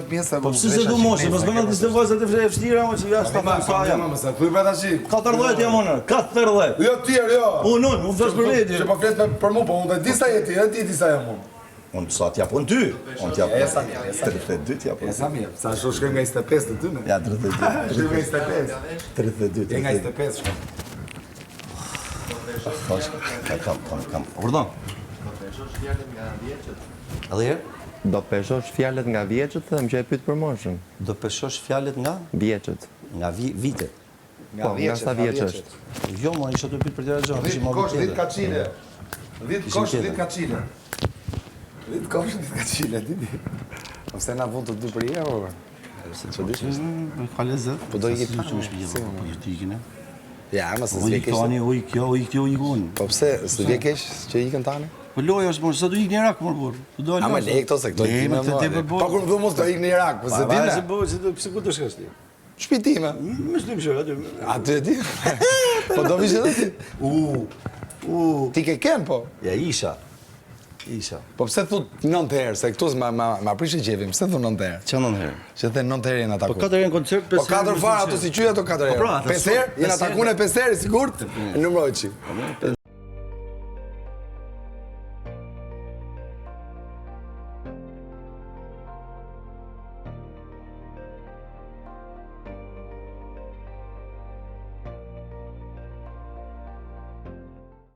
29 mjes Po pse s'e du moshën, mos bëna disa vajza të vështira, mo që jashtë ta them sa jam. Mos e thuj pra tash. 40 jam unë, 40. Jo ti, jo. Unë, unë, unë flas për vete. Që po flet për mua, po unë e di sa je ti, e di ti sa jam unë. Unë sa t'jap unë ty, unë t'jap E, sa mirë, e, sa mirë. 32 t'jap unë. E sa mirë, sa shu shkojmë nga 25 të dy ne. Ja, 32. Shkojmë nga 25. 32. Je nga 25 shkojmë. Thash, kam, kam, kam, kam. Urdhon. Do peshosh fjalët nga vjeçët. Edhe herë? Do peshosh fjalët nga vjeçët, them që e pyet për moshën. Do peshosh fjalët nga? Vjeçët. Nga vi, vitet. Po, nga sa vjeç është. Jo, mo, isha të pyet për tjera gjëra, kishim 10 kosh, tjetër. 10 kaçile. 10 kosh, 10 kaçile. 10 kosh, 10 kaçile, di di. Po pse na vun të dy për herë, po? Se çfarë dish është? Mm, Ka lezet. Po do iki Si tani, që është si, po po të ikin, e? Ja, ma se Po s'vje ik keq. tani, u ik kjo, u ik kjo, u ik unë. Po pse, s'vje keq që ikën tani? Po loja është, mor, sa do ik në Irak, mor burr. Do do A më lej këto se këto i i me më. të tepër Po kur më thu mos do ik në Irak, po se di ne. ne. Po, se do pse ku do shkosh ti? Shtëpi time. Myslim shë aty. Aty e di. Po do vish edhe ti. U. U. Ti ke ken po. Ja isha. Isha. Po pse thu 9 herë, se këtu ma ma ma prishë qejfin, pse thu 9 herë? Ç'a 9 herë? Që the 9 herë jena taku. Po katër herë në koncert, Po pesë herë. katër në fare koncert. ato si qyj ato katër Po herë. pra, ata Pesë sot, herë, jena pesë taku në pesë herë, sigurt? Numëroj çik. Po.